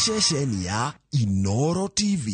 Ceceni ya Inoro TV.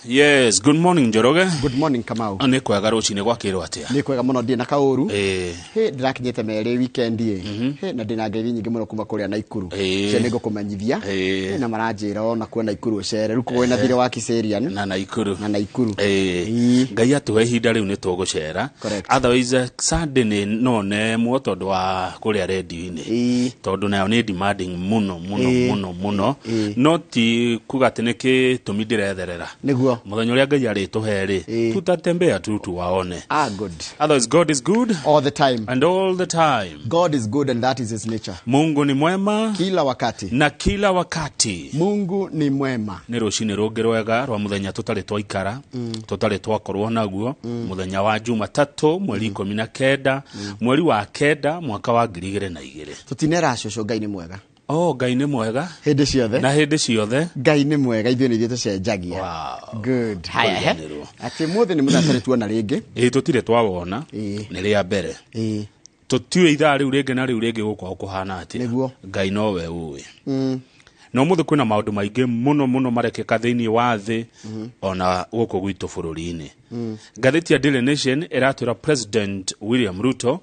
Yes, good morning Njoroge. Good morning Kamau. Nĩ kwega rũcinĩ gwakĩrwo atĩa? Nĩ kwega mũno ndirĩ na kaũru. Ĩĩ. Hĩ ndĩrakinyĩte merĩ weekend ĩ. Hĩ na ndĩna ngeithi nyingĩ mũno kuma kũrĩa Naikuru. Ĩĩ. Cio nĩngũkũmenyithia. Ĩĩ. Hĩ, na maranjĩra ona kuo Naikuru ũcere. Rĩu kwĩna thirĩ wa Kiserian. Na Naikuru. Na Naikuru. Ĩĩ. Ĩĩ. Ngai atũhe ihinda rĩu nĩ tũgũcera. Correct. Otherwise Sunday nĩ no nemwo tondũ wa kũrĩa redio-inĩ. Ĩĩ. Tondũ nayo nĩ demanding mũno mũno Ĩĩ. mũno mũno. Ĩĩ. No ti kuga atĩ nĩ kĩtũmi ndĩretherera. Nĩguo. Mũthenya ũrĩa Ngai arĩtũhe rĩ, Ĩĩ. tutatembea tu tuwaone. Ah, good. Otherwise God is good All the time. and all the time. God is good and that is his nature. Mungu ni mwema Kila wakati. na kila wakati. Mungu ni mwema. Nĩ rũcinĩ rũngĩ rwega rwa mũthenya tũtarĩ twaikara tũtarĩ twakorwo naguo mũthenya wa Jumatatũ mweri 19 mweri wa 9 mwaka wa 2002. Tũtinera cũcũ Ngai nĩ mwega. Oh, Ngai nĩ mwega Hĩndĩ ciothe. na hĩndĩ ciothe. Ngai nĩ mwega ithuĩ nĩ ithuĩ tũcenjagia. Wow. Good. Haya he. Kũriganĩrwo. Atĩ mũthĩ nĩ mũthenya tũtarĩ tuona rĩngĩ. Ĩĩ tũtirĩ twawona Ĩĩ. nĩ rĩa mbere Ĩĩ. tũtiũĩ ithaa rĩu rĩngĩ na rĩu rĩngĩ gũkorwo kũhana atĩa. Nĩguo. Ngai nowe ũĩ. Na ũmũthĩ kwĩna maũndũ maingĩ mũno mũno marekĩka thĩinĩ wa thĩ ona gũkũ gwitũ bũrũri-inĩ. Ngathĩti ya Daily Nation ĩratwĩra President William Ruto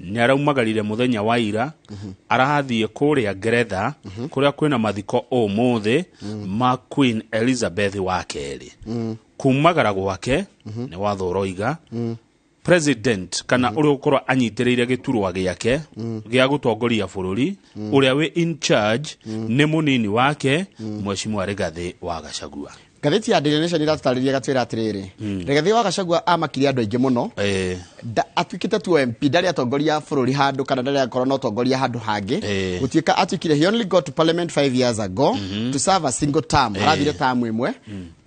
nĩ araumagarire mũthenya wa ira arathiĩ kũrĩa Ngeretha kũrĩa kwĩna mathiko ũmũthĩ ma Queen Elizabeth wa kerĩ. Kumagara gwake nĩ watho ũroiga president kana ũrĩa ũgũkorwo anyitĩrĩire gĩturwa gĩake gĩa gũtongoria bũrũri ũrĩa wĩ in charge nĩ mũnini wake Mheshimiwa Rigathĩ wa Gachagua. Ngathĩti ya Daily Nation ĩratũtarĩria gatwĩra atĩrĩrĩ Rigathĩ wa Gachagua amakirie andũ aingĩ mũno Ĩĩ. Atuĩkĩte tu MP ndarĩ atongoria bũrũri handũ kana ndarĩ akorwo na ũtongoria handũ hangĩ Ĩĩ. gũtuĩka atuĩkire he only got to parliament 5 years ago to serve a single term arathire term ĩmwe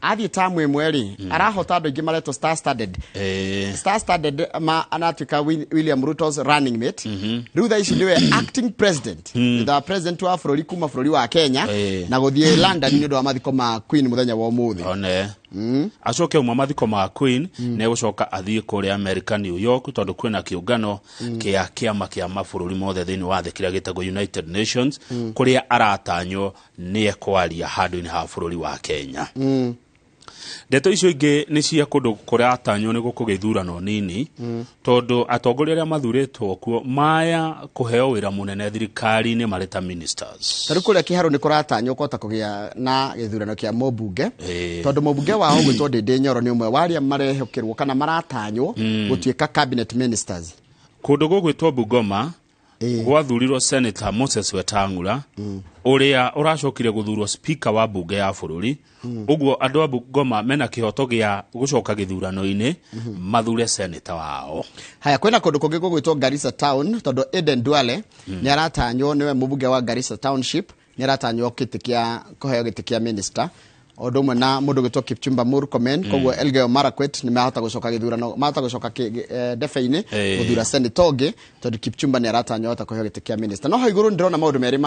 athiĩ term ĩmwe rĩ arahota andũ aingĩ maretwo star studded Ĩĩ. star studded ma anatuĩka William Ruto's running mate rĩu thaa ici nĩwe acting president thutha wa president wa bũrũri kuma bũrũri wa Kenya Ĩĩ. na gũthiĩ London nĩ ũndũ wa mathiko ma Queen mũthenya wa ũmũthĩ One. Acoke uma mathiko ma Queen nĩ egũcoka athiĩ kũrĩa America New York tondũ kwĩna kĩũngano kĩa kĩama kĩa mabũrũri mothe thĩinĩ wa thĩ kĩrĩa gĩtagwo United Nations kũrĩa aratanywo nĩ ekwaria handũ-inĩ ha bũrũri wa Kenya. Ndeto icio ingĩ nĩ cia kũndũ kũratanywo nĩ gũkũgĩa ithurano nini tondũ atongoria arĩa mathurĩtwo kuo maya kũheo wĩra mũnene thirikari-inĩ marĩ ta ministers. Ta rĩu kũrĩa Kĩharũ nĩ kũratanywo kũhota kũgĩa na gĩthurano kĩa mũmbunge Ĩĩ. tondũ mũmbunge wao gwĩtwo Ndĩndĩ Nyoro nĩ ũmwe wa arĩa marehokerwo kana maratanywo gũtuĩka cabinet ministers. Kũndũ gũgwĩtwo Bungoma Ĩĩ. gwathurirwo Senator Moses Wetang'ula ũrĩa ũracokire gũthurwo speaker wa mbunge ya bũrũri ũguo andũ a Bungoma mena kĩhoto gĩa gũcoka gĩthurano-inĩ mathure senator wao. Haya kwĩna kũndũ kũngĩ gũgwĩtwo Garissa Town tondũ Eden Duale nĩ aratanywo nĩwe mũmbunge wa Garissa Township nĩ aratanywo kĩtĩ kĩa kũheo gĩtĩ kĩa minister o ũndũ ũmwe na mũndũ gwĩtwo Kipchumba Murkomen koguo Elgeyo Marakwet nĩ mahota gũcoka gĩthurano mahota gũcoka ndebe-inĩ Ĩĩ. gũthura senator ũngĩ tondũ Kipchumba nĩ aratanywo ahota kũheo gĩtĩ kĩa minister. No hau igũrũ nĩ ndĩrona maũndũ merĩ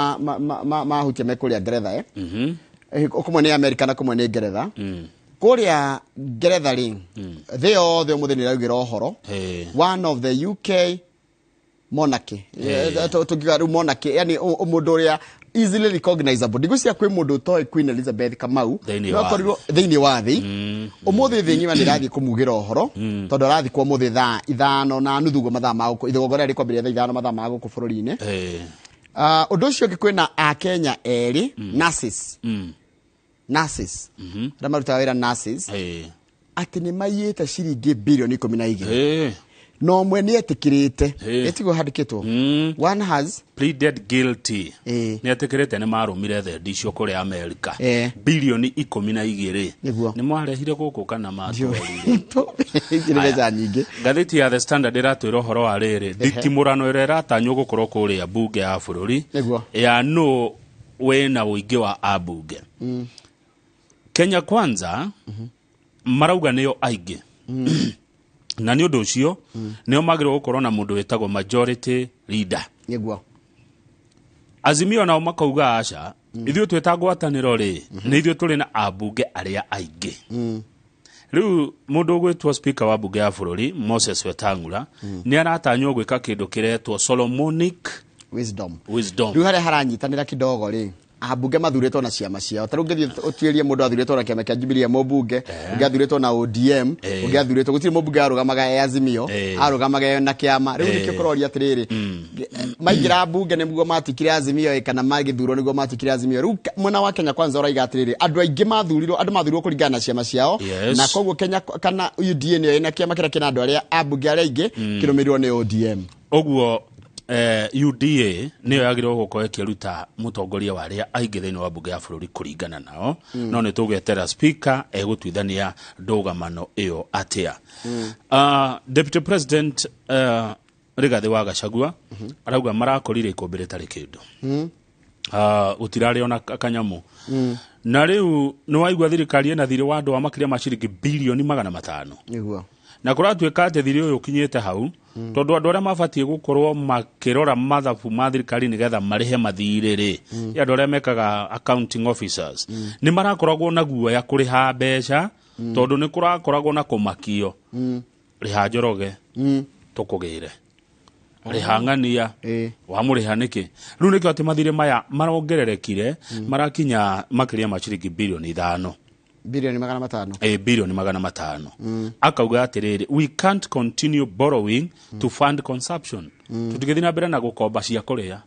mahutia me kũrĩa Ngeretha kũmwe nĩ Amerika na kũmwe nĩ Ngeretha. Kũrĩa Ngeretha rĩ thĩ yothe ũmũthĩ nĩ ĩraugĩra ũhoro Ĩĩ. one of the UK monarchy tũngiuga rĩu monarchy yani mũndũ ũrĩa easily recognizable ndigwĩciria kwĩ mũndũ ũtoĩ Queen Elizabeth Kamau Thĩinĩ No wa akorirwo thĩinĩ wa thĩ ũmũthĩ thĩ ng'ima nĩ ĩrathiĩ kũmugĩra ũhoro tondũ arathikwo ũmũthĩ thaa 5:30 ũguo mathaa ma gũkũ igongona rĩrĩa rĩkwambĩrĩria thaa 5 mathaa ma gũkũ bũrũri-inĩ. Ĩĩ. Ũndũ ũcio ũngĩ kwĩna akenya erĩ nurses nurses arĩa marutaga wĩra nurses Ĩĩ. atĩ nĩ maiyĩte ciringi birioni 12 Ĩĩ. na ũmwe nĩ etĩkĩrĩte Ĩĩ. ĩtiguo handĩkĩtwo one has Pleaded guilty Ĩĩ. nĩ etĩkĩrĩte nĩ marũmire thendi icio kũrĩa Amerika Ĩĩ. birioni 12 Nĩguo. nĩ mwarehire gũkũ kana matwarire ici nĩ mbeca nyingĩ. Ngathĩti ya The Standard ĩratwĩra ũhoro wa rĩrĩ nditimũrano ĩrĩa ĩratanywo gũkorwo kũrĩa mbunge ya bũrũri Nĩguo. ya nũ wĩna ũingĩ wa ambunge Kenya Kwanza marauga nĩo aingĩ Na nĩ ũndũ ũcio nĩo magĩrĩirwo gũkorwo na mũndũ wĩtagwo majority leader. Nĩguo. Azimio nao makauga aca, ithuĩ twĩta ngwatanĩro rĩ, nĩ ithuĩ tũrĩ na ambunge arĩa aingĩ. Rĩu mũndũ ũgwĩtwo speaker wa mbunge ya bũrũri Moses Wetang'ula nĩ aratanywo gwĩka kĩndũ kĩretwo Solomonic wisdom. Wisdom. Rĩu harĩa haranyitanĩra kidogo rĩ, ambunge mathurĩtwo na ciama ciao. Ta rĩu ũngĩthiĩ ũtuĩrie mũndũ athurĩtwo na kĩama kĩa Jubilee mũmbunge, ũngĩ athurĩtwo na ODM, ũngĩ athurĩtwo, gũtirĩ mũmbunge arũgamaga e Azimio, arũgamaga e na kĩama. Rĩu nĩkĩo kũroria atĩrĩrĩ, maingĩra mbunge nĩguo matikire Azimio ĩ, kana magĩthurwo nĩguo matikire Azimio. Rĩu mwena wa Kenya Kwanza ũraiga atĩrĩrĩ, andũ aingĩ mathurirwo, andũ mathurirwo kũringana na ciama ciao, na koguo Kenya kana UDA nĩyo ĩna kĩama kĩrĩa kĩna andũ arĩa ambunge arĩa aingĩ, kĩrũmĩrĩrwo nĩ ODM. Ũguo UDA nĩyo yagĩrĩirwo gũkorwo ĩkĩruta mũtongoria wa arĩa aingĩ thĩinĩ wa mbunge ya bũrũri kũringana nao. No nĩ tũgwetera speaker egũtuithania ndũgamano ĩyo atĩa. Deputy President Rigathĩ wa Gachagua arauga marakorire ikũmbĩ rĩtarĩ kĩndũ. Gũtirarĩ ona kanyamũ. Na rĩu nĩ waigua thirikari ĩna thirĩ wa andũ wa makĩria ma ciringi bilioni 500. Nĩguo. Na kũratuĩka atĩ thirĩ ũyũ ũkinyĩte hau, tondũ andũ arĩa mabatiĩ gũkorwo makĩrora mathabu ma thirikari nĩgetha marĩhe mathirĩ rĩ, andũ arĩa mekaga accounting officers, nĩ marakoragwo na guoya kũrĩha mbeca, tondũ nĩ kũrakoragwo na kũmakio. Rĩha Njoroge, tũkũgĩre. Rĩha Ng'ania, wamũrĩha nĩkĩ? Rĩu nĩkĩo atĩ mathirĩ maya marongererekire, marakinya makĩria ma ciringi bilioni 5. Bilioni 500. Bilioni 500. Akauga atĩrĩrĩ, we can't continue borrowing to fund consumption. Tũtingĩthiĩ na mbere na gũkomba cia kũrĩa.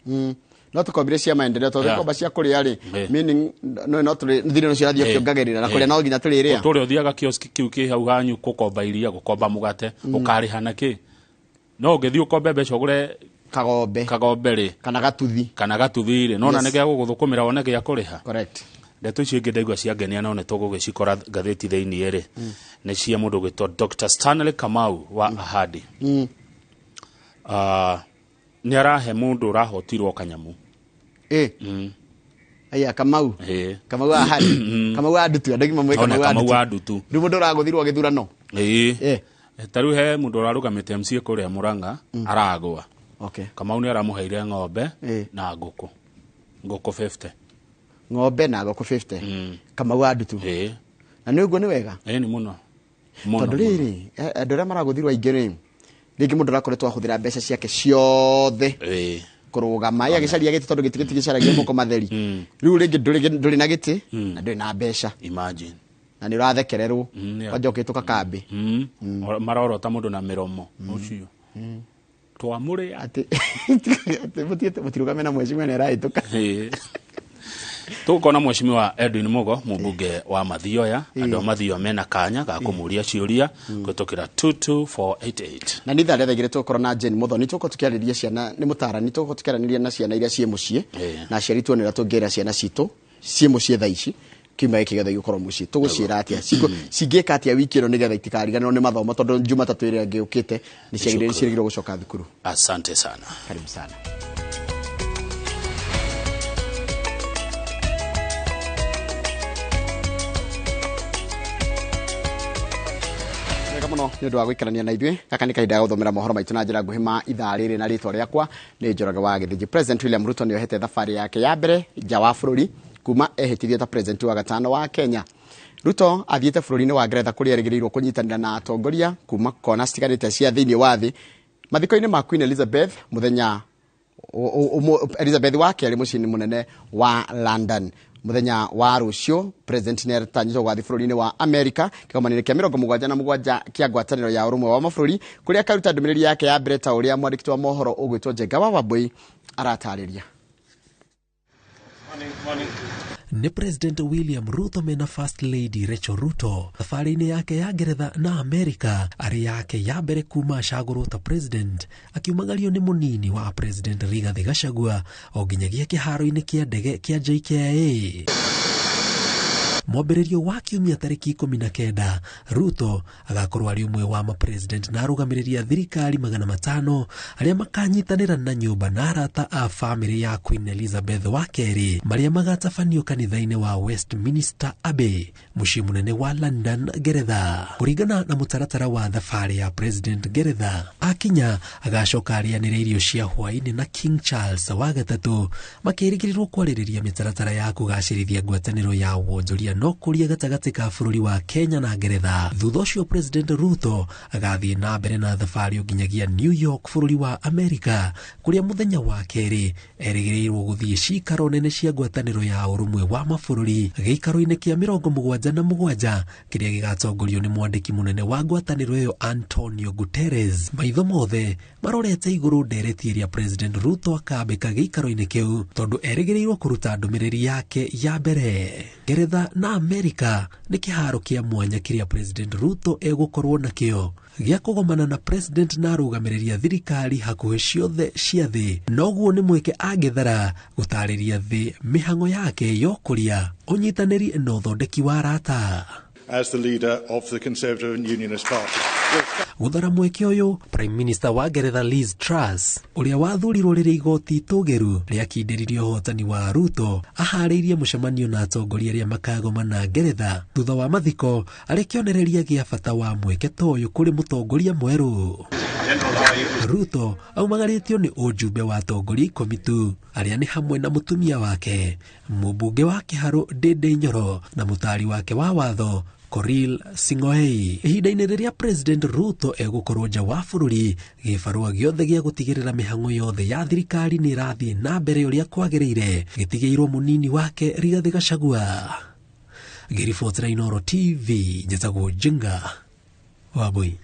No tũkombire cia maendeleo, tondũ tũkomba cia kũrĩa rĩ, meaning no no tũrĩ thirĩ no cirathiĩ ũkĩongagĩrĩra, na kũrĩa no nginya tũrĩrĩa. Ũtũrĩa ũthiaga kioski kĩu kĩ hau hanyu gũkomba iria, gũkomba mũgate, ũkarĩha na kĩ? No ũngĩthiĩ ũkombe mbeca ũgũre kagombe. Kagombe rĩ. Kana gatuthi. Kana gatuthi rĩ, no na nĩ gĩa gũgũthũkũmĩra wone gĩa kũrĩha. Correct. Ndeto icio ingĩ ndaigua cia ngenia no nĩ tũgũgĩcikora ngathĩti thĩinĩ rĩ, nĩ cia mũndũ ũgwĩtwo Dr. Stanley Kamau wa Ahadi. Nĩ arahe mũndũ ũrahotirwo kanyamu. Aya, Kamau. Kamau wa Ahadi. Kamau wa Ndutu, andũ aingĩ mamũĩ Ona Kamau wa Kamau Ndutu. wa Ndutu. Rĩu mũndũ ũragũthirwo gĩthurano. Ta rĩu he mũndũ ũrarũgamĩte MCA kũrĩa Murang'a, aragũa. Kamau nĩ aramũheire ng'ombe na ngũkũ. Ngũkũ 50. Ng'ombe na ngũkũ 50. Kamau wa Ndutu. Na nĩ ũguo nĩ wega? Nĩ mũno. Mũno, Tondũ mũno. rĩrĩ, andũ arĩa maragũthirwo aingĩ rĩ, rĩngĩ mũndũ arakoretwo ahũthĩra mbeca ciake ciothe kũrũgama. Ye agĩcaria gĩtĩ tondũ gĩtĩ gĩtigĩcaragia moko matheri. Rĩu rĩngĩ ndũrĩ na gĩtĩ na ndũrĩ na mbeca. Imagine. Na nĩ ũrathekererwo. Kwanja ũkĩhĩtũka kambĩ. Marorota mũndũ na mĩromo. Ũcio. Twamũrĩa. Atĩ, atĩ mũtirũgame na mheshimiwa nĩ arahĩtũka. Tũgũkorwo na mheshimiwa Edwin Mugo, mũmbunge wa Mathioya. Andũ a Mathioya mena kanya ga kũmũria ciũria kũhĩtũkĩra 22488. Na nĩ ithaa rĩa thaa igĩrĩ tũgũkorwo na Jane Muthoni, tũgũkorwo tũkĩarĩria ciana, nĩ mũtarani, tũgũkorwo tũkĩaranĩria na ciana iria ciĩ mũciĩ. Na aciari tuone ũrĩa tũngĩra ciana citũ ciĩ mũciĩ thaa ici, kiumia gĩkĩ gĩothe gĩgũkorwo mũciĩ. Tũgũciĩra atĩa? Cingĩka atĩa wiki ĩno nĩgetha itikariganĩrwo nĩ mathomo, tondũ Jumatatũ ĩrĩa ĩngĩ yũkĩte nĩ ciagĩrĩirwo gũcoka thukuru. Asante sana. Karibu sana. Wega mũno nĩ ũndũ wa gũikarania na ithuĩ. Gaka nĩ kahinda ga gũthomera mohoro maitũ na njĩra nguhĩ ma ithaa rĩrĩ, na rĩtwa rĩakwa nĩ Njoroge wa Gĩthĩnji. President William Ruto nĩ ohete thabarĩ yake ya mbere nja wa bũrũri kuma ehĩtithio ta president wa gatano wa Kenya. Ruto athiĩte bũrũri-inĩ wa Ngeretha kũrĩa erĩgĩrĩirwo kũnyitanĩra na atongoria kuma kona citiganĩte cia thĩinĩ wa thĩ mathiko-inĩ ma Queen Elizabeth mũthenya Elizabeth wa kerĩ mũciĩ-inĩ mũnene wa London. Mũthenya wa rũciũ president nĩ atanyĩtwo gũgathiĩ bũrũri-inĩ wa America kĩgomano-inĩ kĩa mĩrongo mũgwanja na mũgwanja kĩa ngwatanĩro ya ũrũmwe wa mabũrũri kũrĩa akaruta ndũmĩrĩri yake ya mbere ta ũrĩa mwandĩki wa mohoro ũgwĩtwo Njenga wa Wambui aratarĩria. Nĩ President William Ruto mena First Lady Rachel Ruto thabarĩ-inĩ yake ya Ngeretha na Amerika arĩ yake ya mbere kuma acagũrwo ta president, akiumagario nĩ mũnini wa President Rigathi Gachagua o nginyagia kĩharo-inĩ kĩa ndege kĩa JKIA. Mwambĩrĩrio wa kiumia tarĩki 19, Ruto agakorwo arĩ ũmwe wa mapresident na arũgamĩrĩri a thirikari 500 arĩa makanyitanĩra na nyũmba na arata a famĩlĩ ya Queen Elizabeth wa kerĩ, marĩa magatabanio kanitha-inĩ wa Westminster Abbey, mũciĩ mũnene wa London, Ngeretha. Kũringana na mũtaratara wa thabarĩ ya President Ngeretha, akinya agacoka arĩanĩre irio cia hwaĩ-inĩ na King Charles wa gatatũ, makĩrĩgĩrĩrwo kwarĩrĩria mĩtaratara ya kũgacĩrithia ngwatanĩro ya wonjoria no kũria gatagatĩ ka bũrũri wa Kenya na Ngeretha. Thutha ũcio President Ruto agathiĩ na mbere na thabarĩ nginyagia New York, bũrũri wa Amerika, kũrĩa mũthenya wa kerĩ erĩgĩrĩirwo gũthiĩ cikaro nene cia ngwatanĩro ya ũrũmwe wa mabũrũri gĩikaro-inĩ kĩa 77 kĩrĩa gĩgatongorio nĩ mwandĩki mũnene wa ngwatanĩro ĩyo Antonio Guterres. Maitho mothe marorete igũrũ ndereti ĩrĩa President Ruto akambĩka gĩikaro-inĩ kĩu, tondũ erĩgĩrĩirwo kũruta ndũmĩrĩri yake ya mbere. Ngeretha na Amerika nĩ kĩharo kĩa mwanya kĩrĩa President Ruto egũkorwo nakĩo gĩa kũgomana na president na arũgamĩrĩri a thirikari hakuhĩ ciothe cia thĩ. Noguo nĩ mweke angĩthara gũtarĩria thĩ mĩhang'o yake ya ũkũria, ũnyitanĩri na ũthondeki wa arata. As the leader of the Conservative and Unionist Party. Gũthara mweke ũyũ, Prime Minister wa Ngeretha Liz Truss, ũrĩa wathurirwo rĩrĩa igoti itũgĩru rĩakindĩririe ũhotani wa Ruto, aharĩirie mũcemanio na atongoria arĩa makagomana Ngeretha thutha wa mathiko, arĩ kĩonereria gĩa bata wa mweke ta ũyũ kũrĩ mũtongoria mwerũ. Ruto aumagarĩtio nĩ ũjumbe wa atongoria 10 tu, arĩa nĩ hamwe na mũtumia wake, mũmbunge wa Kĩharũ Ndindi Nyoro, na mũtaari wake wa watho Korir Sing'oei. Ihinda-inĩ rĩrĩa President Ruto egũkorwo nja wa bũrũri, gĩbarũa gĩothe gĩa gũtigĩrĩra mĩhang'o yothe ya thirikari nĩ ĩrathiĩ na mbere ũrĩa kwagĩrĩire gĩtigĩirwo mũnini wake Rigathĩ Gachagua. Ngĩribotera Inooro TV, njĩtagwo Njenga Wambui.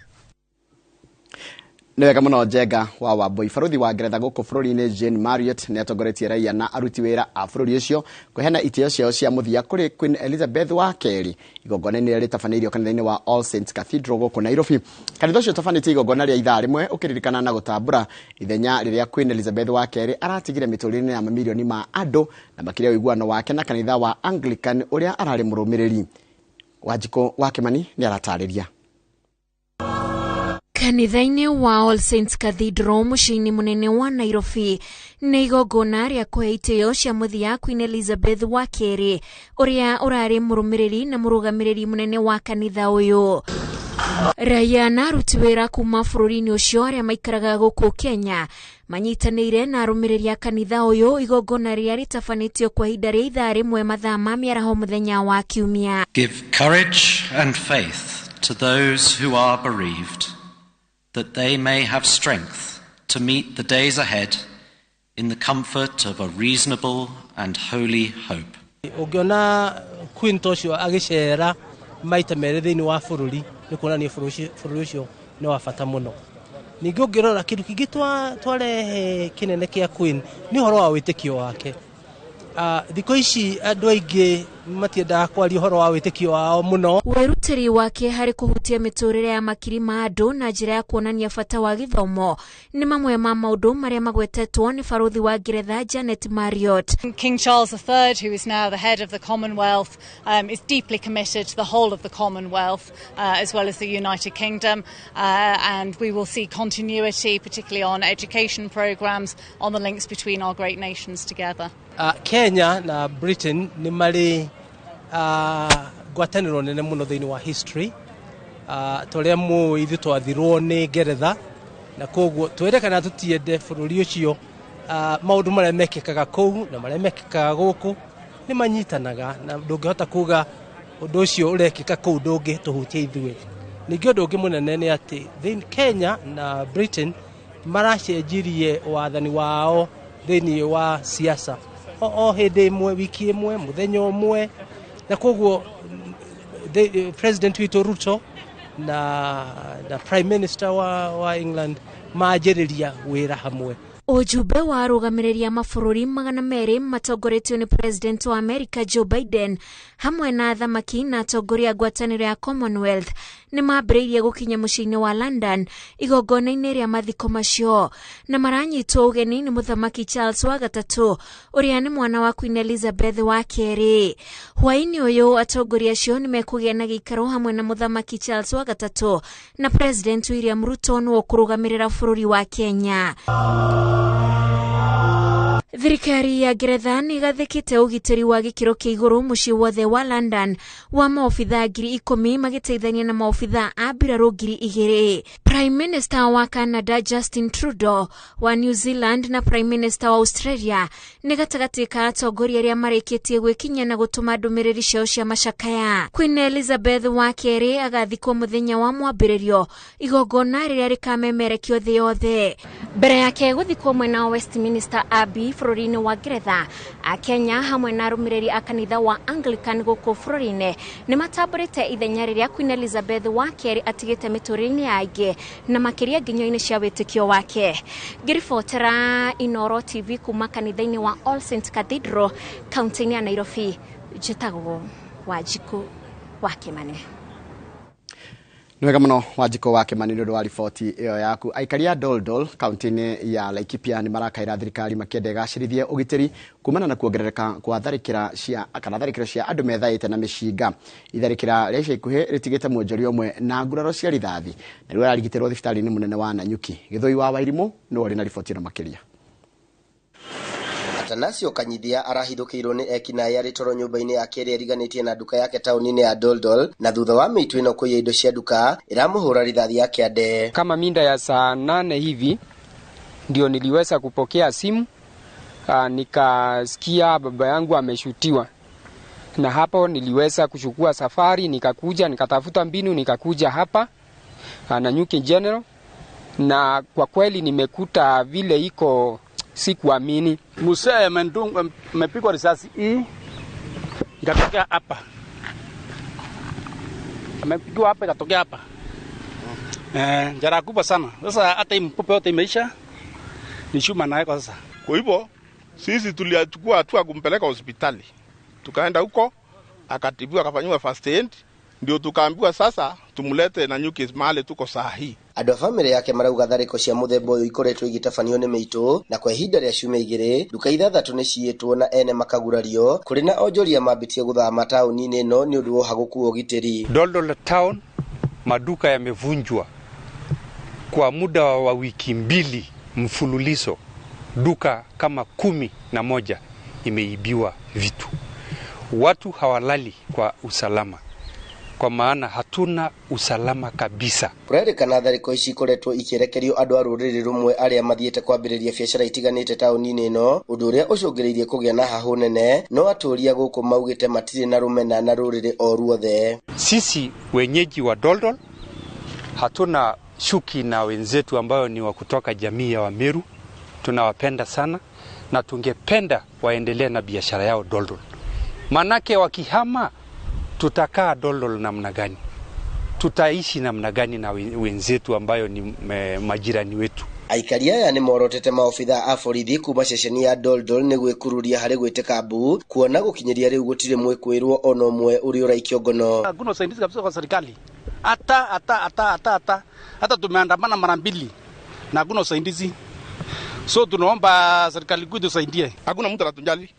Nĩ wega mũno Njenga wa Wambui. Barothi wa Ngeretha gũkũ bũrũri-inĩ Jane Marriott nĩ atongoretie raia na aruti wĩra a bũrũri ũcio kũheana itĩo ciao cia mũthia kũrĩ Queen Elizabeth wa kerĩ, igongona-inĩ rĩrĩa rĩtabanĩirio kanitha-inĩ wa All Saints Cathedral gũkũ Nairobi. Kanitha ũcio ũtabanĩtie igongona rĩa ithaa rĩmwe ũkĩririkana na gũtambũra ithenya rĩrĩa Queen Elizabeth wa kerĩ aratigire mĩtũrĩre-inĩ ya mamirioni ma andũ, na makĩria ũiguano wake na kanitha wa Anglican ũrĩa ararĩ mũrũmĩrĩri. Wanjikũ wa Kĩmani nĩ aratarĩria. Kanitha-inĩ wa All Saints Cathedral mũciĩ-inĩ mũnene wa Nairobi nĩ igongona rĩa kũhe itĩo cia mũthia Queen Elizabeth wa kerĩ, ũrĩa ũrarĩ mũrũmĩrĩri na mũrũgamĩrĩri mũnene wa kanitha ũyũ. Raia na aruti wĩra kuma bũrũri-inĩ ũcio arĩa maikaraga gũkũ Kenya manyitanĩire na arũmĩrĩri a kanitha ũyũ igongona rĩrĩa rĩtabanĩtio kwa ihinda rĩa ithaa rĩmwe mathaa ma mĩaraho mũthenya wa Kiumia. Give courage and faith to those who are bereaved, that they may have strength to meet the days ahead in the comfort of a reasonable and holy hope. Ũngĩona Queen ta ũcio agĩcera maita merĩ thĩinĩ wa bũrũri, nĩ kuonania bũrũri ũcio nĩ wa bata mũno. Ningĩ ũngĩrora kĩndũ kĩngĩ twarehe kĩnene kĩa Queen nĩ ũhoro wa wĩtĩkio wake. Thikũ ici andũ aingĩ matiendaga kwaria ũhoro wa wĩtĩkio wao mũno. Wĩrutĩri wake harĩ kũhutia mĩtũrĩre ya makiri ma andũ na njĩra ya kuonania bata wa gĩthomo nĩ mamwe ma maũndũ marĩa magwetetwo nĩ barothi wa Ngeretha Janet Marriott. King Charles III, who is now the head of the Commonwealth, is deeply committed to the whole of the Commonwealth, as well as the United Kingdom, and we will see continuity, particularly on education programmes, on the links between our great nations together. Kenya na Britain nĩ marĩ ngwatanĩro nene mũno thĩinĩ wa history, ta ũrĩa mũĩ ithuĩ twathirwo nĩ Ngeretha, na koguo twende kana tũtiende bũrũri ũcio, maũndũ marĩa mekĩkaga kũu na marĩa mekĩkaga gũkũ nĩ manyitanaga, na ndũngĩhota kuga ũndũ ũcio ũrekĩka kũu ndũngĩtũhutia ithuĩ. Ningĩ ũndũ ũngĩ mũnene nĩ atĩ Kenya na Britain maracenjirie wathani wao thĩinĩ wa siasa o hĩndĩ ĩmwe, wiki ĩmwe, mũthenya ũmwe, na koguo President witũ Ruto na Prime Minister wa England manjĩrĩria wĩra hamwe. Ujumbe wa arũgamĩrĩri a mabũrũri 200 matongoretio nĩ President wa America Joe Biden hamwe na athamaki na atongoria a ngwatanĩro ya Commonwealth Nĩ mambĩrĩirie gũkinya mũciĩ-inĩ wa London igongona-inĩ rĩa mathiko macio, na maranyitwo ũgeni nĩ Mũthamaki Charles wa gatatũ, ũrĩa nĩ mwana wa Queen Elizabeth wa kerĩ. Hwaĩ-inĩ ũyũ atongoria acio nĩ mekũgĩa na gĩikaro hamwe na Mũthamaki Charles wa gatatũ na President William Ruto nĩwe ũkũrũgamĩrĩra bũrũri wa Kenya. Thirikari ya Ngeretha nĩ ĩgathĩkĩte ũgitĩri wa gĩkĩro kĩa igũrũ mũciĩ wothe wa London wa maobithaa 10,000 magĩteithania na maobithaa a mbirarũ 2,000. Prime Minister wa Canada Justin Trudeau, wa New Zealand na Prime Minister wa Australia nĩ gatagatĩ ka atongoria arĩa marĩkĩtie gwĩkinyia na gũtũma ndũmĩrĩri ciao cia macakaya. Queen Elizabeth wa kerĩ agathikwo mũthenya wa mwambĩrĩrio, igongona rĩrĩa rĩkamemerekio thĩ yothe. Mbere yake gũthikwo mwena wa Westminster Abbey bũrũri-inĩ wa Ngeretha, Akenya hamwe na arũmĩrĩri a kanitha wa Anglican gũkũ bũrũri-inĩ nĩ matambũrĩte ithenya rĩrĩa Queen Elizabeth wa kerĩ atigĩte mĩtũrĩre-inĩ ya aingĩ na makĩria nginyo-inĩ cia wĩtĩkio wake. Ngĩribotera Inooro TV kuma kanitha-inĩ wa All Saints Cathedral kaunti-inĩ ya Nairobi, njĩtagwo Wanjikũ wa Kĩmani. Nĩ wega mũno Wanjikũ wa Kĩmani nĩ ũndũ wa riboti ĩyo yaku. Aikari a Doldol kaunti-inĩ ya Laikipia nĩ marakaĩra thirikari makĩenda ĩgacĩrithie ũgitĩri kumana na kuongerereka kwa tharĩkĩra cia kana tharĩkĩro cia andũ methaĩte na mĩcinga. Itharĩkĩra rĩa ica ikuhĩ rĩtigĩte mwonjoria ũmwe na nguraro cia rithathi na rĩu ararigitĩrwo thibitarĩ-inĩ mũnene wa Nanyuki. Gĩthũi wa Wairimũ nĩwe ũrĩ na riboti ĩno makĩria. Atanasio Kanyithia arahithũkĩirwo nĩ ekinaĩ arĩ toro nyũmba-inĩ yake ĩrĩa ĩriganĩtie na nduka yake taũni-inĩ ya Doldol, na thutha wa mĩitũ ĩno kũiya indo cia nduka ĩramũhũra rithathi ya kĩande. Kama minda ya saa 8 hivi ndio niliweza kupokea simu, nikasikia baba yangu ameshutiwa, na hapo niliweza kuchukua safari nikakuja, nikatafuta mbinu nikakuja hapa Nanyuki General, na kwa kweli nimekuta vile iko sikuamini. Mzee amepigwa risasi hii ikatokea hapa. Amepigwa hapa ikatokea hapa. Jeraha kubwa sana. Sasa hata mpupe yote imeisha. Ni chuma na kwa sasa. Kwa hivyo sisi tulichukua hatua kumpeleka hospitali. Tukaenda huko akatibiwa akafanyiwa first aid, ndio tukaambiwa sasa tumulete Nanyuki mahali tuko saa hii. Andũ a bamĩrĩ yake marauga tharĩko cia mũthemba ũyũ ikoretwo igĩtabanio nĩ mĩitũ, na kwa ihinda rĩa ciumia 2 nduka 6 nĩ ciĩtwo na ene makagurario kũrĩ na onjoria mambĩtie gũthama taũni-inĩ ĩno nĩ ũndũ wa ũhagũku wa ũgitĩri. Doldol town maduka yamevunjwa kwa muda wa wiki 2 mfululizo, duka kama 11 imeibiwa vitu. Watu hawalali kwa usalama, kwa maana hatuna usalama kabisa. Kũrerĩkana tharĩko ici ikoretwo ikĩerekerio andũ a rũrĩrĩ rũmwe arĩa mathiĩte kwambĩrĩria biacara itiganĩte taũni-inĩ ĩno, ũndũ ũrĩa ũcũngĩrĩirie kũgĩa na hahũ nene, no atũria gũkũ maugĩte matirĩ na rũmena na rũrĩrĩ o ruothe. Sisi wenyeji wa Doldol hatuna shuki na wenzetu ambayo ni wa kutoka jamii ya Wameru, tunawapenda sana na tungependa waendelee na biashara yao Doldol. Manake wakihama tutakaa Doldol namna gani? Tutaishi namna gani na wenzetu ambayo ni majirani wetu? Aikari aya nĩ morotete maobithaa a borithi kuma ceceni ya Doldol nĩ gwĩkururia harĩ gwĩtĩka mbu, kuona gũkinyĩria rĩu gũtirĩ mwĩkwĩrwo ona ũmwe ũrĩa ũraikio ngono. Hakuna usaidizi kabisa kwa serikali. Hata tumeandamana mara 2 na hakuna usaidizi. So tunaomba serikali kuu itusaidie. Hakuna mtu anatujali.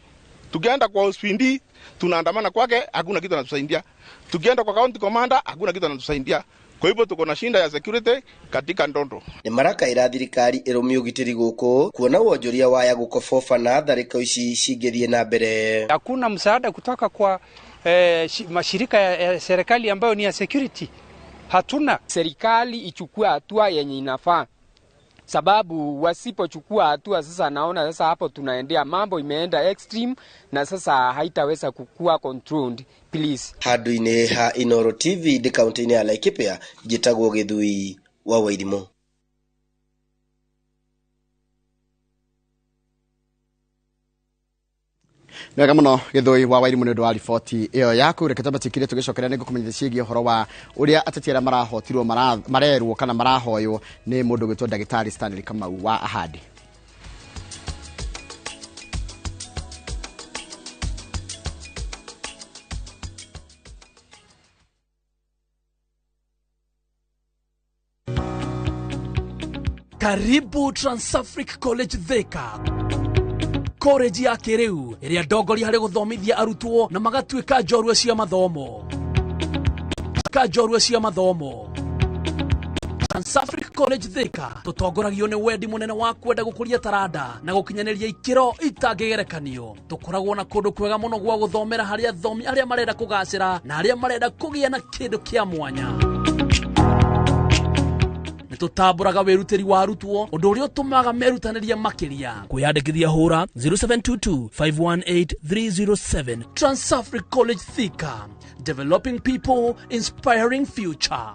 Tukienda kwa hospitali tunaandamana kwake, hakuna kitu anatusaidia. Tukienda kwa county commander hakuna kitu anatusaidia. Kwa hivyo tuko na shinda ya security katika Ndondo. Nĩ marakaĩra thirikari ĩrũmie ũgitĩri gũkũ, kuona wonjoria waya gũkoboba na tharĩko ici cingĩthiĩ na mbere. Hakuna msaada kutoka kwa mashirika ya serikali ambayo ni ya security. Hatuna. Serikali ichukue hatua yenye inafaa, sababu wasipochukua hatua sasa naona sasa hapo tunaendea mambo imeenda extreme na sasa haitaweza kukua controlled. Please. Handũ-inĩ ha Inooro TV ndĩ kaunti-inĩ ya Laikipia, njĩtagwo Gĩthui wa Wairimũ. Nĩ wega mũno Gĩthũi wa Wairimũ nĩ ũndũ wa riboti ĩyo yaku. Reke twambatikire tũgĩcokeria nĩ ngũkũmenyithia ciĩgiĩ ũhoro wa ũrĩa ateti arĩa marahotirwo marerwo kana marahoywo nĩ mũndũ ũgwĩtwo ndagĩtarĩ Stanley Kamau wa Ahadi. Karibu Transafric College Thika, college ya kĩrĩu ĩrĩa ndongoria harĩ gũthomithia arutwo na magatuĩka njorua cia mathomo. Ka njorua cia mathomo. Transafric College Thika tũtongoragio nĩ wendi mũnene wa kwenda gũkũria taranda na gũkinyanĩria ikĩro itangĩgerekanio. Tũkoragwo na kũndũ kwega mũno gwa gũthomera harĩ athomi arĩa marenda kũgacĩra na arĩa marenda kũgĩa na kĩndũ kĩa mwanya. Nĩtũtambũraga wĩrutĩri wa arutwo, ũndũ ũrĩa ũtũmaga merutanĩrie makĩria. Kwĩyandĩkithia hũra 0722 518 307. Transafric College Thika, developing people, inspiring future.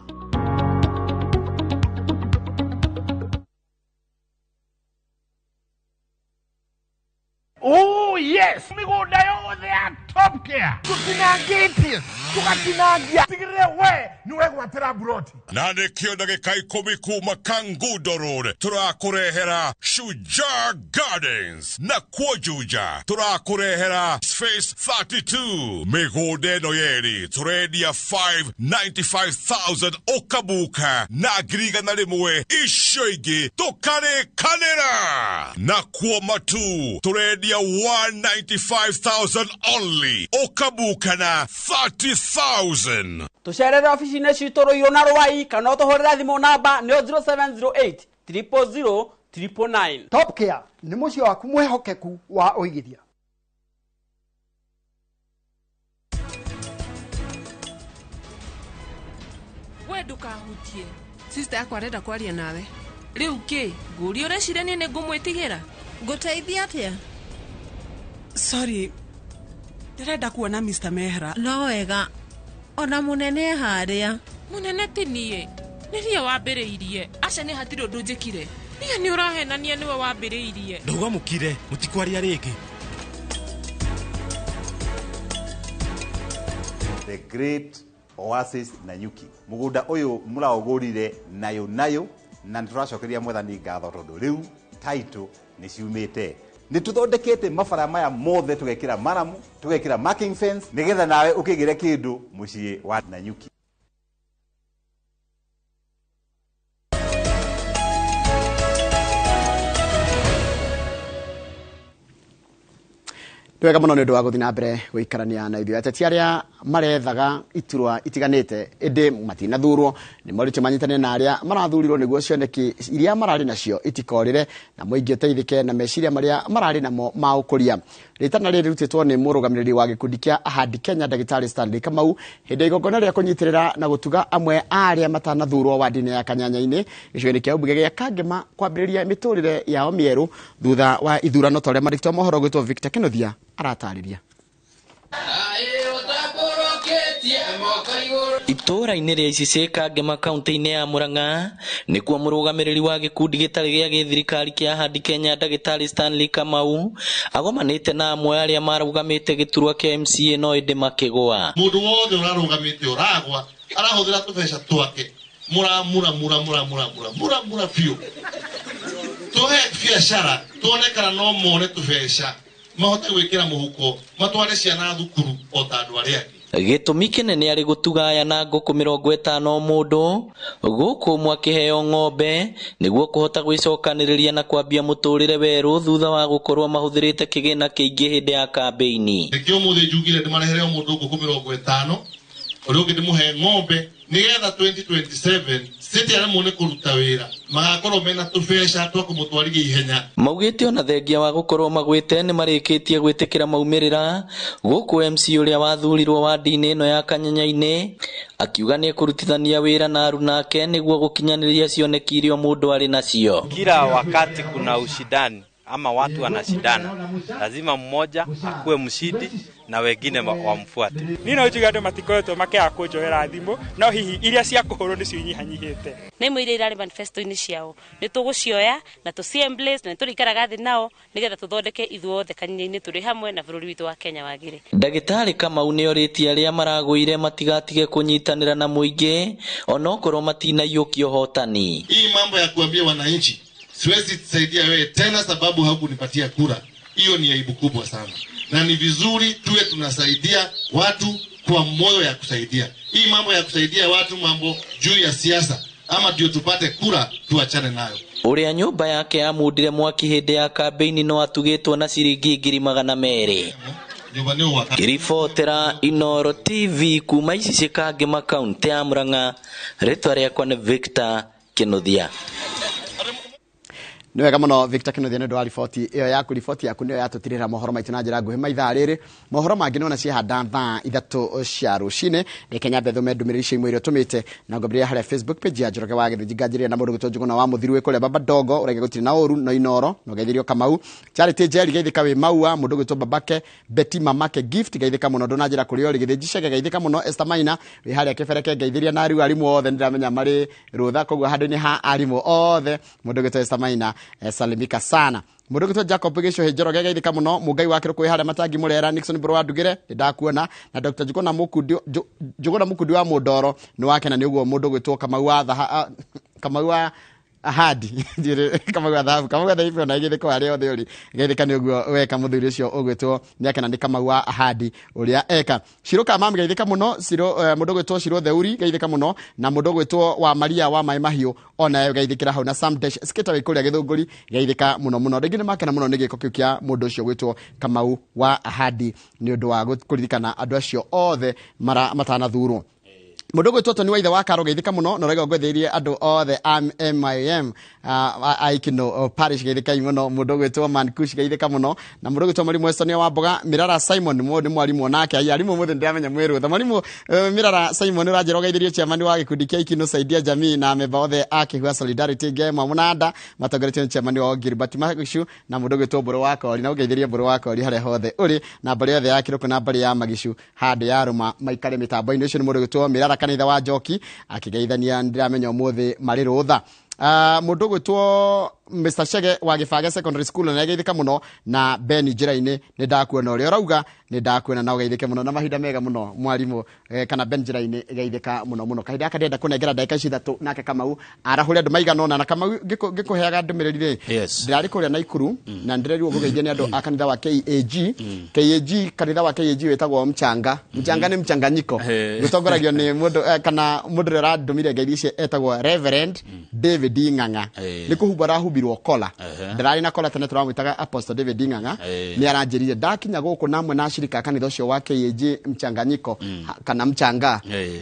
Oh yes, migunda yothe ya Top Care tutinangĩtie tugatinangia tigĩrĩre we nĩwe gwatĩra buroti na nĩkĩo ndagĩka 10 kuma Kangundo Road tũrakũrehera Shujaa Gardens na kuo Juja tũrakũrehera Space 32 mĩgũnda ĩno yerĩ tũrendia 595,000 ũkabuka na 100,000 icio ingĩ tũkarĩkanĩra na kuo Matu tũrendia 195,000 only ũkabuka na 30,000. Tucerere ofici-inĩ citũ Rũirũ na Rwai kana ũtũhũrĩre thimũ namba nĩyo 0708 000 999. Top Care nĩ mũciĩ waku mwĩhokeku wa ũigithia. We ndũkahutie sister yakwa arenda kwaria nawe. Rĩu kĩ ngũria ũreciria niĩ nĩ ngũmwĩtigĩra? Ngũteithia atĩa? Sorry, ndĩrenda kuona Mr. Mehra. No wega, ona mũnene harĩa. Mũnene ti niĩ, nĩ niĩ wambĩrĩirie. Aca nĩ hatirĩ ũndũ njĩkire. Niĩ nĩ ũrahenania nĩwe wambĩrĩirie. Ndauga mũkire, mũtikwaria rĩngĩ. The Great Oasis Nanyuki. Mũgũnda ũyũ mũraũgũrire nayo nayo na nĩtũracokeria Mwathani ngatho tondũ rĩu title nĩ ciumĩte. Nĩ tũthondekete mabara maya mothe tũgekĩra maramu, tũgekĩra marking fence nĩgetha nawe ũkĩgĩre kĩndũ mũciĩ wa Nanyuki. Wega muno nĩ ũndũ wa gũthiĩ na mbere gũikarania na ithuĩ. Ateti arĩa marethaga iturwa itiganĩte ĩndĩ matinathurwo nĩ morĩtio manyitanĩre na arĩa marathurirwo nĩguo cioneki iria mararĩ nacio itikorĩre na mũingĩ ũteithĩke na meciria marĩa mararĩ namo ma ũkũria. Rĩtana rĩrĩ rĩrutĩtwo nĩ mũrũgamĩrĩri wa gĩkundi kĩa Ahadi Kenya Ndagĩtarĩ Stanley Kamau hĩndĩ ya igongona rĩa kũnyitĩrĩra na gũtuga amwe a arĩa matanathurwo wandi-inĩ ya Kanyanya-inĩ gĩcigo-inĩ kĩa ũmbunge gĩa Kangema kwambĩrĩria mĩtũrĩre yao mĩerũ thutha wa ithurano ta ũrĩa marĩtwa mohoro gwĩtwo Victor Kenothia aratarĩria. Itũũra-inĩ rĩa Icicĩ Kangema kaunti-inĩ ya Murang'a nĩkuo mũrũgamĩrĩri wa gĩkundi gĩtarĩ gĩa gĩthirikari kĩa Ahadi Kenya Ndagĩtarĩ Stanley Kamau agomanĩte na amwe arĩa marũgamĩte gĩturwa kĩa MCA no ĩndĩ makĩgũa. Mũndũ wothe ũrarũgamĩte ũragwa arahũthĩra tũbeca twake mura mura mura mura mura mura mura mura biũ. Tũhe biacara tuone kana no mone tũbeca mahote gwĩkĩra mũhuko matware ciana thukuru o ta andũ arĩa angĩ. Gĩtũmi kĩnene arĩ gũtuga aya na ngũkũ 50 mũndũ gũkũ ũmwe akĩheo ng'ombe nĩguo kũhota gwĩcokanĩrĩria na kwambia mũtũrĩre werũ thutha wa gũkorwo mahũthĩrĩte kĩgĩna kĩingĩ hĩndĩ ya kambĩini. Nĩkĩo ũmũthĩ njugire ndĩmarehere o mũndũ ngũkũ 50 ũrĩa ũngĩ ndĩmũhe ng'ombe nĩgetha 2027 city aremwo nĩ kũruta wĩra magakorwo mena tũbeca twa kũmũtwarithia ihenya. Maugĩte ona thengia wa gũkorwo magwĩte nĩ marĩkĩtie gwĩtĩkĩra maumĩrĩra gũkũ MC ũrĩa wathurirwo wandi-inĩ ĩno ya Kanyanya-inĩ akiuga nĩ ekũrutithania wĩra na aruna ake nĩguo gũkinyanĩria cioneki iria mũndũ arĩ nacio. Kila wakati kuna ushindani ama watu wanashindana, lazima mmoja akuwe mshindi na wengine wamfuate. Ni no njuge andu matikoretwo makiaga kunjoera thimu no hihi iria cia kuhurwo nicio inyihanyihite. Na imwe iria irarĩ manifesto-inĩ ciao nĩ tũgũcioya na tũci-embrace na nĩtũrĩikaraga thĩ nao nĩgetha tũthondeke ithuothe Kanyanya-inĩ tũrĩ hamwe na bũrũri witũ wa Kenya wagĩre. Ndagĩtarĩ Kamau nĩorĩtie arĩa maragũire matigatige kũnyitanĩra na mũingĩ onokorwo matinaiyũkia ũhotani. Hii mambo ya kuambia wananchi siwezi saidia wewe tena sababu haukunipatia kura, hiyo ni aibu kubwa sana, na ni vizuri tuwe tunasaidia watu kwa moyo ya kusaidia. Hii mambo ya kusaidia watu mambo juu ya siasa ama ndio tupate kura, tuachane nayo. Ũrĩa nyũmba yake yamundire mwaki hĩndĩ ya kambĩini no atugĩtwo na ciringi 200,000. Ngĩribotera Inooro TV kuma Icicĩ Kangema kaũntĩ ya Murang'a, rĩtwa rĩakwa nĩ Victor Kinuthia. Nĩ wega mũno Victor Kinuthia nĩ ũndũ wa riboti ĩyo yaku. Riboti yaku nĩyo yatũtirĩra mohoro maitũ na njĩra nguhĩ maithaa rĩrĩ. Mohoro mangĩ nĩwona ciehanda thaa 3 cia rũcinĩ. Reke nyambe thome ndũmĩrĩri icio imwe iria ũtũmĩte na ngwambĩrĩria harĩa Facebook page ya Njoroge wa Gĩthĩnji, nganjĩrĩria na mũndũ gwĩtwo Njũgũna wa Mũthiru wĩ kũrĩa Baba Dogo, ũraiga gũtirĩ na ũru no Inooro na ũgeithĩrio Kamau. Charity Njeri geithĩka wĩ Maua, mũndũ gwĩtwo Babake Betty Mamake Gift geithĩka mũno, ndũnanjĩra kũrĩa ũrĩ. Gĩthĩnji Chege geithĩka mũno. Esther Maina wĩ harĩa Kĩbereke ngeithĩria na rĩu arimũ othe nĩndĩramenya marĩ rũtha, koguo handũ-inĩ ha arimũ othe mũndũ gwĩtwo Esther Maina salimika sana. Mũndũ gwĩtwo Jacob Gĩcũhĩ Njoroge geithĩka mũno. Mũngai wa Kĩrũkũ wĩ harĩa Matangi Mũrera, Nixon Mbũrũ wa Ndugĩre nĩndakuona, na Dr. Njũgũna Mũkundi, Njũgũna Mũkundi wa Mũndoro nĩ wakena nĩ ũguo mũndũ gwĩtwo Kamau wa Thaha, Kamau wa Ahadi, Kamau wa Thahabu, Kamau wa Thahabu ona igĩthĩko harĩa othe ũrĩ geithĩka nĩ ũguo weka mũthuri ũcio ũgwĩtwo nĩakena nĩ Kamau wa Ahadi ũrĩa eka. Ciro Kamam geithĩka mũno, Ciro mũndũ gwĩtwo Ciro Theuri geithĩka mũno, na mũndũ gwĩtwo wa Maria wa Maĩ Mahiũ ona geithĩkĩra hau, na Sam Dash Skater wĩ kũrĩa Gĩthũngũri geithĩka mũno mũno. Rĩngĩ nĩ makena mũno nĩ gĩko kĩu kĩa mũndũ ũcio gwĩtwo Kamau wa Ahadi nĩ ũndũ wa kũririkana andũ acio othe matanathurwo. Mũndũ gwĩtwo Tony Waithe wa Karo geithĩka mũno na ũraiga ngwetheirie andũ othe a MIM a Ikino Parish geithĩkai mũno. Mũndũ gwĩtwo Mankush geithĩka mũno, na mũndũ gwĩtwo Mwalimu Estonia wa Mboga Mirara Simon nĩ mwarimũ onake. Ai arimũ mũthĩ ndĩramenya mwĩ rũtha. Mwalimu Mirara Simon ũranjĩra ũgeithĩrie chairman wa gĩkundi kĩa Ikino Saidia Jamii na memba othe a Kĩhua Solidarity Ngema Mũnanda matongoretio nĩ chairman wao Gilbert Magicu na mũndũ gwĩtwo Mbũrũ wa Kori, na ũgeithĩrie Mbũrũ wa Kori harĩa hothe ũrĩ, na mbarĩ yothe ya Kĩrũkũ na mbarĩ ya Magicu handũ ya Rũma maikare mĩtambo-inĩ. Ũcio nĩ mũndũ gwĩtwo Mirara kanitha wa Njoki akĩgeithania, ndĩramenya ũmũthĩ marĩ rũtha. Mũndũ gwĩtwo Mr. Chege wa Gĩbage Secondary School na nĩageithĩka mũno, na Ben njĩra-inĩ nĩ ndakuona ũrĩa ũrauga, nĩ ndakuona na ũgeithĩke mũno na mahinda mega mũno mwarimũ kana Ben njĩra-inĩ geithĩka mũno mũno. Kahinda gaka ndĩrenda kũnengera ndagĩka ici 3 nake Kamau arahũre andũ maigana ũna, na Kamau ngĩkũheaga ndũmĩrĩri rĩ, ndĩrarĩ kũrĩa Naikuru na ndĩrerirwo ngũgeithia nĩ andũ a kanitha wa KAG. KAG, kanitha wa KAG wĩtagwo Mchanga. Mchanga nĩ mchanganyiko gũtongoragio nĩ mũndũ kana mũndũ ũrĩa ũrandũmire ngeithi ici etagwo Reverend David Ng'ang'a. Nĩ kũhumba arahumbirwo kola, ndĩrarĩ na kola tene tũramwĩtaga Apostle David Ng'ang'a. Nĩ aranjĩrire ndakinya gũkũ namwe na ashirika a kanitha ũcio wa KAG mchanganyiko kana mchanga,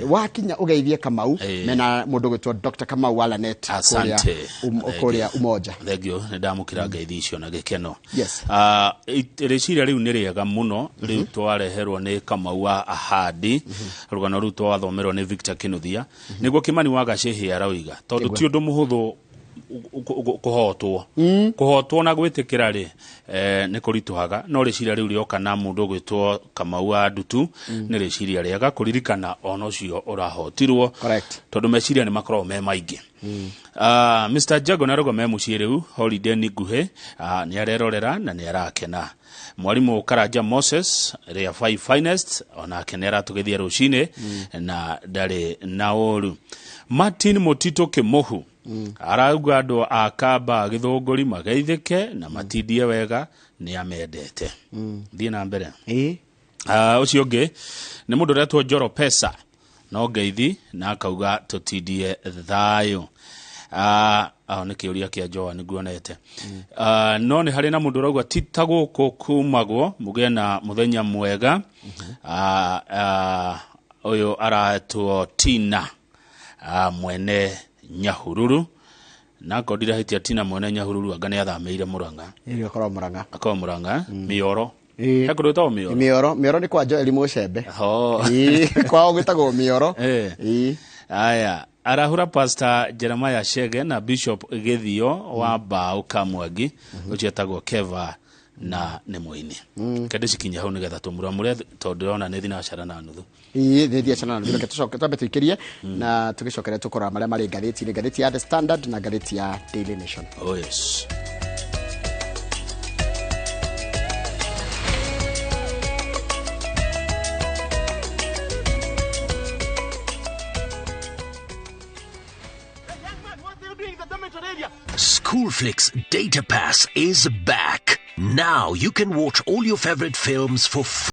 wakinya ũgeithie Kamau mena mũndũ gwĩtwo Dr. Kamau wa Lanet kũrĩa Umoja. Thank you, nĩ ndamũkĩra ngeithi icio na gĩkeno. Yes. Rĩciria rĩu nĩ rĩega mũno, rĩu twareherwo nĩ Kamau wa Ahadi, rũgano rũu twathomerwo nĩ Victor Kinuthia. Nĩguo Kimani wa Gacĩhĩ arauga tondũ ti ũndũ mũhũthũ kũhotwo kũhotwo na gwĩtĩkĩra rĩ nĩ kũritũhaga, no rĩciria rĩu rĩoka na mũndũ gwĩtwo Kamau wa Ndutu nĩ rĩciria rĩega kũririkana ona ũcio ũrahotirwo, tondũ meciria nĩ makoragwo me maingĩ. Mr. Jago nĩ arauga me mũciĩ rĩu, holiday nĩ nguhĩ, nĩ arerorera na nĩ arakena. Mwalimu Karanja Moses rĩa Five Finest onake nĩ aratũgeithia rũcinĩ na ndarĩ na ũru. Martin Mutito Kĩmũhu arauga andũ a Kamba Gĩthũngũri mageithĩke na matindie wega, nĩ amendete. Thiĩ na mbere. Ũcio ũngĩ nĩ mũndũ ũretwo Njoro Pesa no ngeithi na akauga tũtindie thayũ. Nĩ kĩũria kĩa Joan nguonete. No nĩ harĩ na mũndũ ũrauga ti ta gũkũ kumagwo, mũgĩe na mũthenya mwega. Ũyũ aretwo Tina mwene Nyahururu, na ko ndirahĩtia Tina mwene Nyahururu anga nĩ athamĩire Murang'a. Ĩĩ, akorwo Murang'a. Akorwo Murang'a, Mĩoro. He kũndũ gwĩtagwo Mĩoro. Mĩoro, Mĩoro nĩ kwa Joel Mũcembe. Kwao gwĩtagwo Mĩoro. Aya, arahura Pastor Jeremiah Shege na Bishop Gĩthio wa Mbaũ Kamwangi, ũcio etagwo Keva na nĩ mũini. Kende cikinya hau nĩgetha tũmuramure tondũ ndĩrona nĩ thinacara na nuthu. Ĩĩ, nĩ thinacara na nuthu. Reke tũcoke twambe tũikĩrie na tũgĩcokere tũkũrora marĩa marĩ ngathĩti-inĩ, ngathĩti ya The Standard na ngathĩti ya Daily Nation. Oh yes. Schoolflix Data Pass is back. Now you can watch all your favorite films for free.